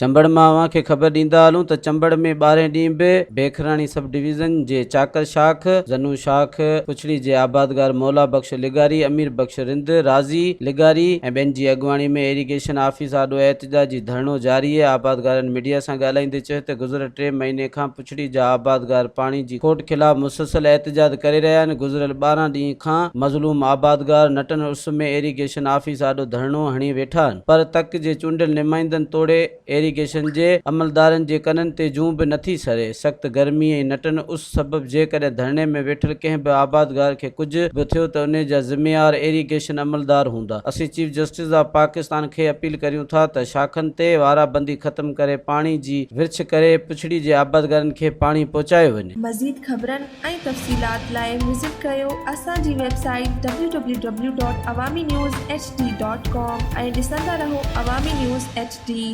چمبڙ مان اوهان کي خبر ڏيندا هلون ته چمبڙ ۾ ٻارهين ڏينهن به بيکراڻي سب ڊويزن جي چاڪر شاخ، زنو شاخ، پڇڙي جي آبادگار مولا بخش لغاري، امير بخش رند، راضي لغاري ۽ ٻين جي اڳواڻي ۾ ايريگيشن آفيس آڏو احتجاجي ڌرڻو جاري آهي. آبادگارن ميڊيا سان ڳالهائيندي چيو ته گذريل ٽي مهيني کان پڇڙي جا آبادگار پاڻي جي کوٽ خلاف مسلسل احتجاج ڪري رهيا آهن، گذريل 12 ڏينهن کان مظلوم آبادگار نٽن اس ۾ ايريگيشن آفيس آڏو ڌرڻو هڻي ويٺا آهن پر تڪ جي چونڊيل نمائندن توڙي ايريگيشن جي عملدارن جي ڪنن تي جون به نٿي سري، سخت گرمي ۽ نٽن اس سبب جيڪڏهن ڌرڻي ۾ ويٺل ڪنهن به آبادگار کي ڪجهه به ٿيو ته انهي جا ذميوار ايريگيشن عملدار هوندا، اسين چيف جسٽس آف پاڪستان کي اپيل ڪريون ٿا ته شاخن تي وارابندي ختم ڪري پاڻي جي ورڇ ڪري پڇڙي جي آبادگارن کي پاڻي پهچايو وڃي. مزيد خبرن ۽ تفصيلات لاء وزٽ ڪريو اسان جي website W W W dot Awami news H D dot com ۽ ڏسندا رهو عوامي نيوز ايڇ ڊي.